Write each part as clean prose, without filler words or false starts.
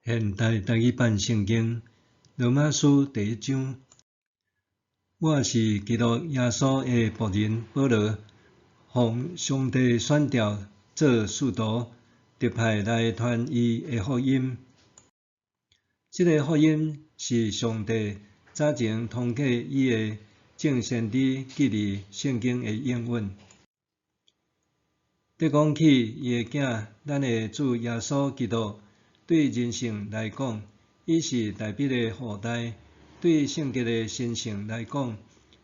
現代台語版聖經羅馬書第一章。我是基督耶穌的僕人保羅，奉上帝選召做使徒，特派來傳伊的福音。這个福音是上帝早前通過伊的眾先知記佇聖經的應允。咧講起伊的囝，咱的主耶穌基督，對人性來講，伊是大衛的後代；對聖潔的神性來講，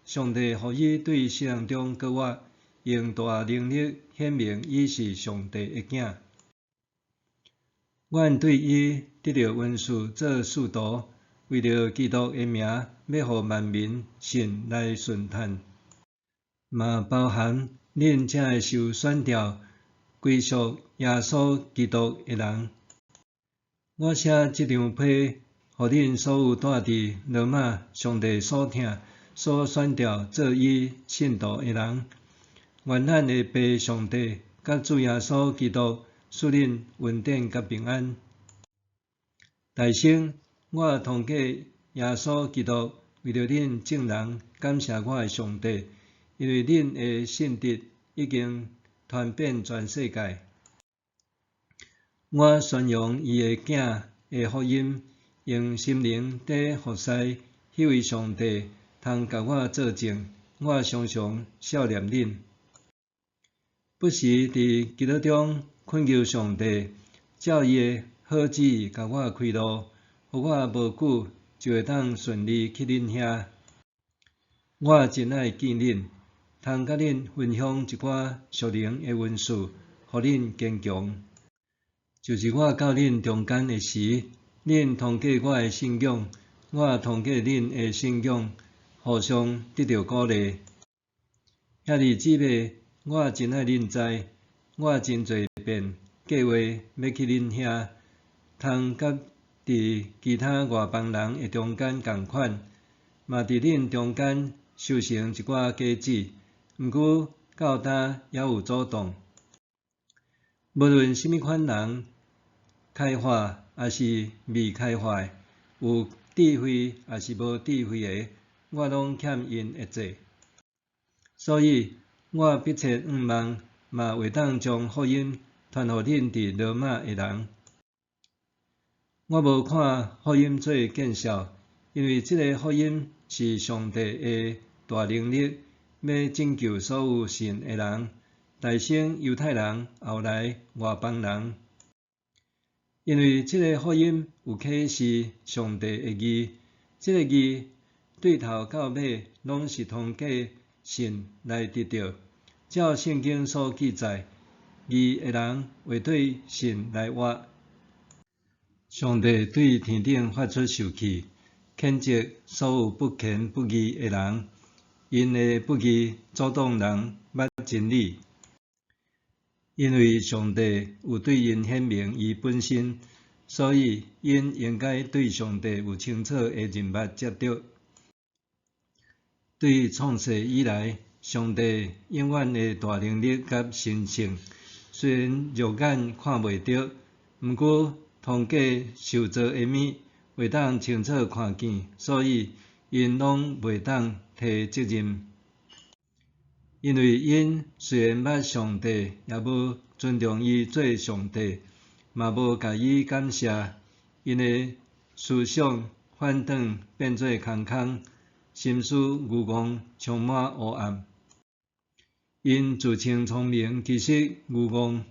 上帝予伊對死人中閣活，用大能力顯明伊是上帝的囝。阮對伊得著恩賜做使徒，為著基督的名，欲予萬民信來順嘆，嘛包含恁這个受選召歸屬耶穌基督的人。我寫這張批，予恁所有蹛佇羅馬上帝所疼、所選召做伊信徒的人。願咱的父上帝佮主耶穌基督賜恁恩典佮平安。大先，我通過耶穌基督為著恁眾人感謝我的上帝，因為恁的信德已經傳遍全世界。我宣揚伊的囝的福音，用心靈佇服侍彼位上帝，通共我做證，我常常想念恁。不時佇祈禱中懇求上帝，照伊的好旨意共我開路，予我無久就會當順利去恁遐。我真愛見恁，通佮恁分享一寡屬靈的恩賜，予恁堅強。就是我到恁中間的時，恁通過我的信仰，我通過恁的信仰，互相得著鼓勵。兄弟姊妹，我真愛恁知，我真濟遍計劃欲去恁遐，通佮佇其他外邦人的中間仝款，嘛佇恁中間收成一寡果子，毋過到今猶有阻擋。無論啥物款人，開化抑是未開化的，有智慧抑是無智慧的，我攏欠𪜶的債。所以，我迫切向望，嘛會當將福音傳予恁佇羅馬的人。我無看福音做見笑，因為這个福音是上帝的大能力，欲拯救所有信的人，大先猶太人，後來外邦人。因為這个福音有啟示上帝的義，這个義對頭到尾攏是通過信來得著。照聖經所記載，義的人會對信來活。上帝對天頂發出受氣，譴責所有不虔不義的人，𪜶的不義阻擋人捌真理。因為上帝有對𪜶顯明伊本身，所以𪜶應該對上帝有清楚的認捌才對。對創世以來，上帝永遠的大能力佮神性，雖然肉眼看袂著，毋過通過受造的物會當清楚看見，所以𪜶攏袂當推責任。因為𪜶雖然捌上帝，也無尊重伊做上帝，嘛無共伊感謝，𪜶的思想反轉變做空空，心思愚戇，充滿黑暗。𪜶自稱聰明，其實愚戇。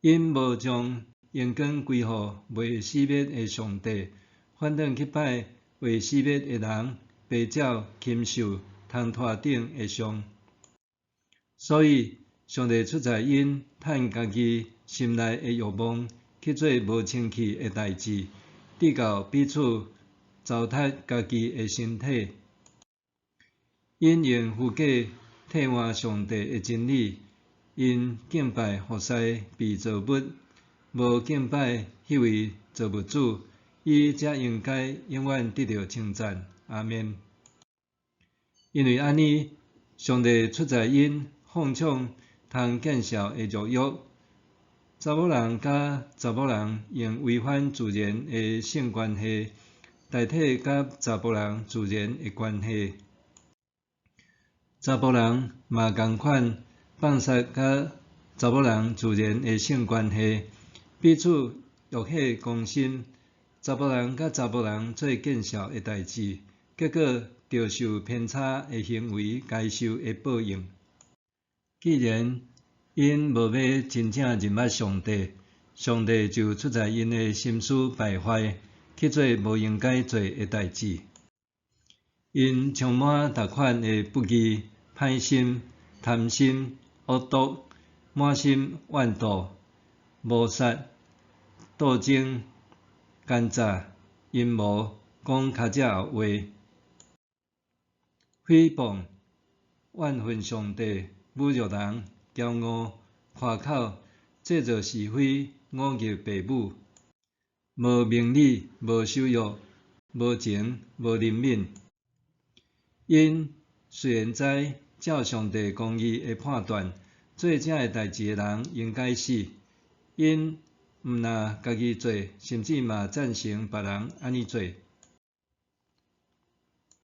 𪜶無將榮光歸予袂死滅的上帝，反轉去拜會死滅的人、白鳥、禽獸、通拖等的像。所以，上帝出賣𪜶趁家己心內的欲望去做無清氣的代誌，直到彼此糟蹋家己的身體。𪜶用虛假替換上帝的真理，𪜶敬拜服侍被造物，無敬拜彼位造物主，伊才應該永遠得著稱讚。阿們。因為按呢，上帝出賣𪜶放縱通見笑的肉欲，查某人佮查某人用違反自然的性關係，代替佮查埔人自然的關係。查埔人嘛仝款放殺佮查某人自然的性關係，彼此欲火攻心。查埔人佮查埔人做見笑的代誌，結果著受偏差的行為該受的報應。既然𪜶無欲真正認捌上帝，上帝就出在𪜶的心思敗壞，去做無應該做的代誌。𪜶充滿逐款的不義、歹心、貪心、惡毒、滿心怨妒、謀殺、鬥爭、奸詐、陰謀、講跤脊後話、誹謗、怨恨上帝、侮辱人、驕傲、誇口、製造是非、忤逆父母、無明理、無守約、無情、無憐憫。𪜶雖然知照上帝公義的判斷，做這个代誌的人應該死，𪜶毋但家己做，甚至嘛贊成別人按呢做。